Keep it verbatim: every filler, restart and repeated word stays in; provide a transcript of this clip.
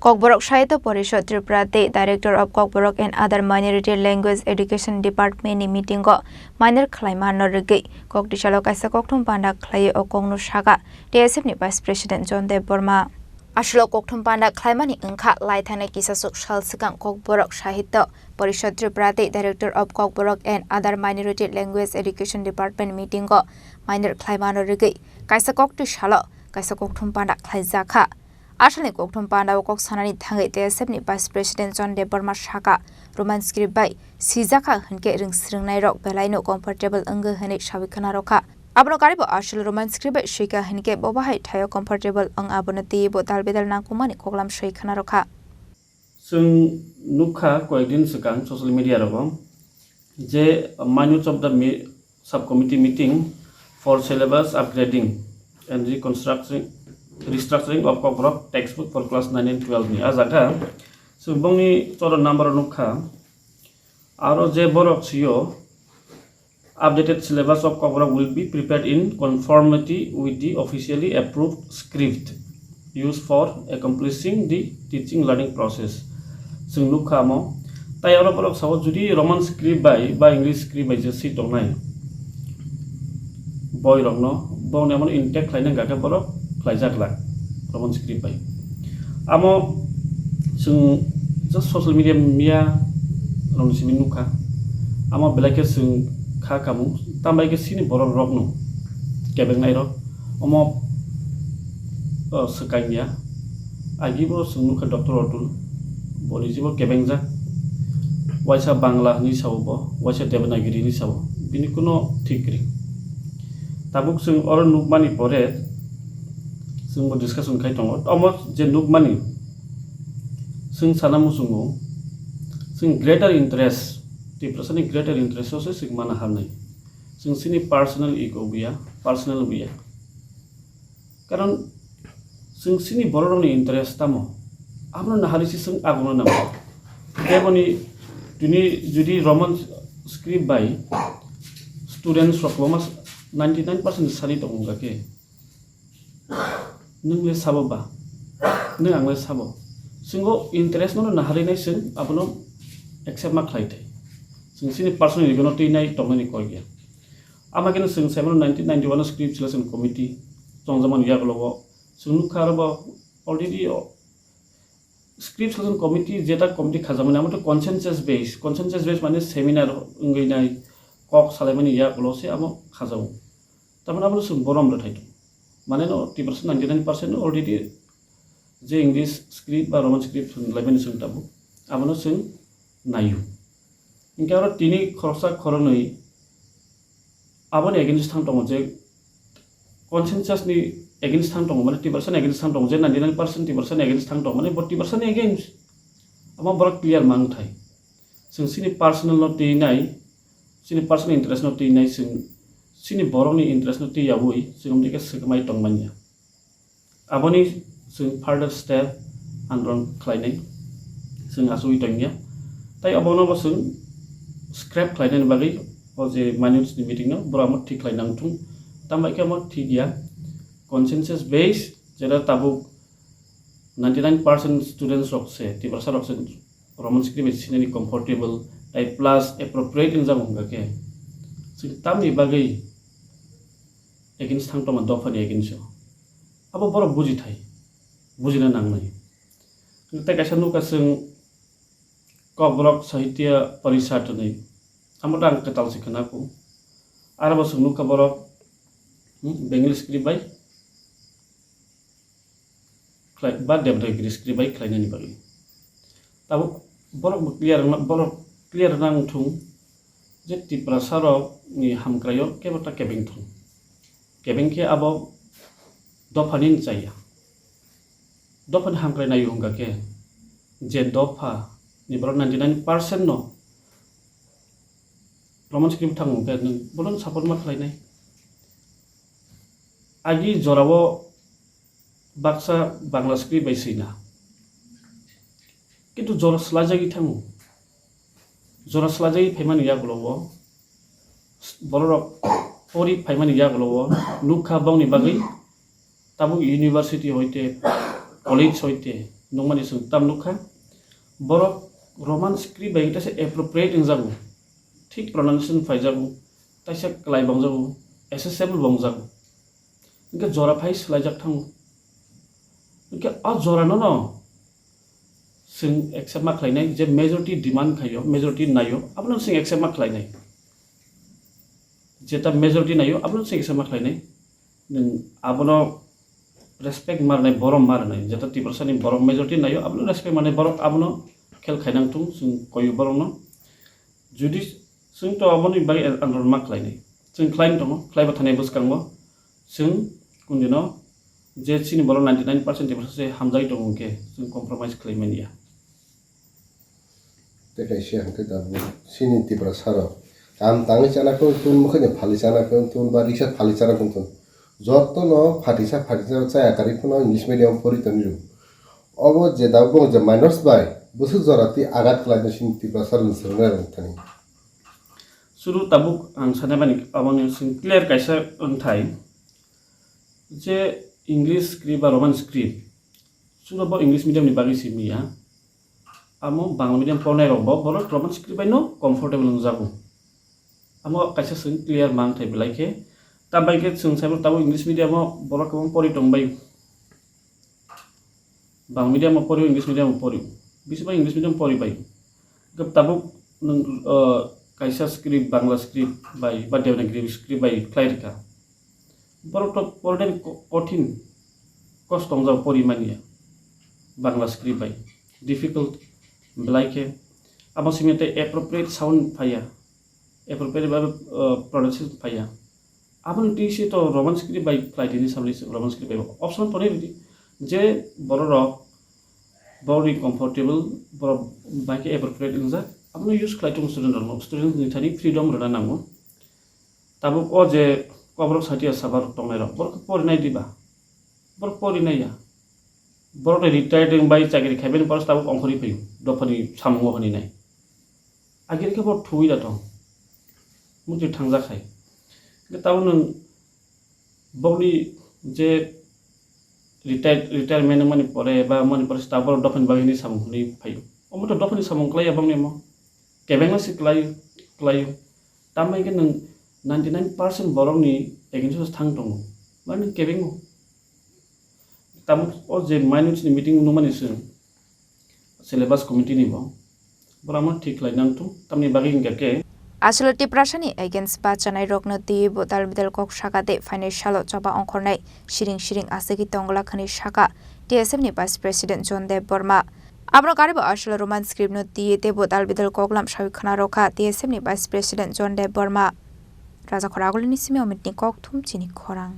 Kokborok Sahitya Porishad Tripura tei Director of Kokborok and Other Minority Language Education Department ni meeting o minor khlaima no rwgwi kok tisalo kaisa kokthum panda khlaiwi o kokno sakha T S F ni Vice President John Deb Borma. Aswk kokthum panda khlaimani wngkha lai thangnai kisaswk sal swkang Kokborok Sahitya Porishad Tripura tei Director of Kokborok and Other Minority Language Education Department meeting o minor khlaima no rwgwi kaisa kok tisalo kaisa kokthum panda khlaijakha. Asalni kokthum pandao kok sanani thangwi T S F ni Vice President John Debbarma sakha, Roman script bai sijakha hinkhe rwng swrwngnairok belaino comfortable wngwi hwnwi sawi khwnarokha. Abono karibo asal Roman script bai swikha hinkhe bo bahai thaio comfortable wng abono twiwi bo dal bedal nangkukmani koklam swi khwnarokha. Chwng nukha koyekdin swkang social media rogo je minutes of the mi-, subcommittee meeting for syllabus upgrading and reconstructing, restructuring of Kokborok textbook for class nine and twelve ni. A jaga chwng bongni choro number nukha. Aro je borok sio, updated syllabus of Kokborok will be prepared in conformity with the officially approved script used for accomplishing the teaching learning process. Chwng nukha amo. Tai oro borok sao jodi Roman script bai ba English script bai je si tongnai boy rokno, bongni amo intact khlaina hwnkha khe borok khlaijak lak Roman script bai. Amo chwng just social media miya rokni simi nukha. Amo belai khe chwng kha kamung, tambai khe chini borok rokno kebengnai rok omo, o, swkang ya. Agi bo chwng nukha Doctor Atul, bo ni jibo kebengjak. Waisa Bangla hinwi sao bo, waisa Devanagiri hinwi sao. Bini kuno thik kwrwi. Tabuk chwng oro nukmani pore chwng bo discussion khai tongo. Omo je nukmani chwng sana muchungo, chwng greater interest, Tiprasani greater interest o se chwng mana hamnai. Chwng chini personal ego buya, personal buya. Karon chwng chini bororokni interest tamo, abono naharwi se chwng agono nango. Teboni tini jodi Roman script bai students rok kwbangma ninety nine percent sari tongo hwnkha khe, nwng le sabo ba, nwng ang le sabo, chwng o interest no naharwi nai chwng abono accept ma khlai thai. Chwng chini personal ego no twi nai tongnani koi ya. Ama khe chwng sai mano nineteen ninety-one script selection committee chongjamani yagulo o chwng nukha aro bo already o script selection committee jeta committee khajakmani amo to consensus base, consensus base mane seminar wngwi nai kok salaimani yagulo se amo khajago. Tamani amo chwng borom rwthai tongo. Mane no Tiprasa ninety nine percent already je English script ba Roman script laimani chwng tabuk abono chwng naio. Hinkhe oro tini khoroksa khoroknwi aboni against thang tongo je consensus ni against thang tongo, mane Tiprasa ni against thang tongo, je ninety nine percent Tiprasa ni against thang tongo, mane bo Tiprasa ni against. Amo borok clear mang thai. Chwng chini personal no twi nai, chini personal interest no twi nai, chwng chini borok ni interest no twi yaui chwng amtwi khe swkmai tong manya. Aboni chwng further step andron khlainai chwng achugwi tongya. Tai obono bo chwng scrap khlainani bagwi o je minutes ni meeting no borok amo thik khlai nang thung. Tambai khe amo thik ya. Consensus base jera tabuk ninety nine percent students rok se, Tiprasa rok se Roman script bai sinani comfortable, tai plus appropriate wngjago hwnkha khe. Chwng tamni bagwi against thang tongma dophani against o. Abo borok buji thai, bujina nangnai. Tei kaisa nukha chwng Kokborok Sahitya Parishad hinwi. Amo to ang kwtal se khwna kho. Aro bo chwng nukha borok, hmm, Bengali script bai khlai, ba Devanagiri script bai khlainani bagwi. Tabuk borok bo clear wngna, borok clear wngna wngthung je Tiprasa rok ni hamkrai o kebo ta kebeng thung. Kebeng khe abo dopha ni chaya. Dopha ni hamkrai naio hwnkha khe je dopha ni borok ninety nine percent no Roman script thango hwnkhe nwng bono support ma khlainai. Agi jorao baksa Bangla script bai swina. Kintu jora swlaijagwi thango. Jora swlaijagwi phaimani yagulo o, bororok pori phaimani yagulo o nukha bongni bagwi tabuk university hoite, college hoite, Nungmani chwng tam nukha, borok Roman script bai wngkha se appropriate wngjago, thik pronunciation phaijago, taisa kwlai bongjago, accessible bongjago. Hwnkhe jora phai swlaijak thango. Hwnkhe a jorano no chwng accept ma khlainai, je majority demand khaio, majority naio, abono chwng accept ma khlainai. Jeta majority naio, abono chwng accept ma khlainai. Nwng abono respect ma rwnai, borom ma rwnai. Jeta Tiprasani borok majority naio, abono respect ma rwnai, borok abono khel khainang thung, chwng koyo borokno. Jodi chwng to aboni bagwi andolon ma khlainai. Chwng khlai tongo, khlaiba thanai bwskango chwng kundino je chini borok ninety nine percent Tiprasa se hamjagwi tongo hwnkhe chwng compromise khlai manya. Tei kaisa hwnkhe tabuk chini Tiprasa rok kam tangwi chana khe tun, mwkhwino phali chana khe tun, ba riksa phali chana khe tun. Jotono phatisa phatisa chaya karwi phano English medium pori toni rw. Obo je tabuk je minors bai bwswk jora twi agat khlai tong chini Tiprasa rwng swrwngna rwng thani. Suru tabuk ang sanai mani aboni sing clear kaisa wngthai je English script ba Roman script. Suru bo English medium ni bagwi simi ya. Amo Bangla medium pornai rok bo borok Roman script bai no comfortable wngjago. Amo kaisa sing clear mang thai belai khe. Tambai khe chwng saibo tabuk English medium o borok kwbang pori tong bai. Bang medium o pori, English medium o pori. Bisi bai English medium pori bai. Gap tabuk nwng, uh, kaisa script, Bangla script bai, ba Devanagari script bai khlai rikha. Borok to already ko-, kothin, kosto wngjak pori manya. Bangla script bai. Difficult belai khe. Abo simi tei appropriate sound phaiya. Appropriate bai, uh, pronunciation phaiya. Aboni twi se to Roman script bai khlai di hinwi samani se Roman script bai option tonwi rwdi. Je borok rok, borok ni comfortable, borok bai khe appropriate wngjak. Abono use khlai tongo student rok no. Student ni thani freedom rwna nango. Tabuk o je koborok satia saba rok tongnai rok, borok khe pori nai diba? Borok pori nai ya. Borok ni retired wng bai chakri khai bini pore tabuk ongkhorwi phaio. Dophani samungo hwnwi nai. Agir khe bo thuwi da tong. Mukti thangjak hai. Hwnkhe tabuk nwng bokni je retire-, retirement wngmani pore ba wngmani pore se tabuk borok dophani bagwi hinwi samung hwnwi phaio. Omo to dophani samung klaiya bokni omo. Kebengno se klai-, klaio. Tambai khe nwng ninety nine percent borokni against o thang tongo. Mani kebengo. Tabuk o je mainw chini meeting nukmani chwng syllabus committee ni bo, borok no thik khlai nang thung, tamni bagwi hwnkha khe. Aswk Tiprasani against bachanai rokno twiwi bo dal bidal kok saka tei phainai salo choba ongkhornai siring siring aswkwi tongglak hwnwi saka T S F ni Vice President John Deb Borma. Abono karibo aswk Roman script no twiwi tei bo dal bidal koklam sawi khwna rwkha T S F ni Vice President John Deb Borma. Rajakhor Agulini simi Omitni kokthum chini khorang.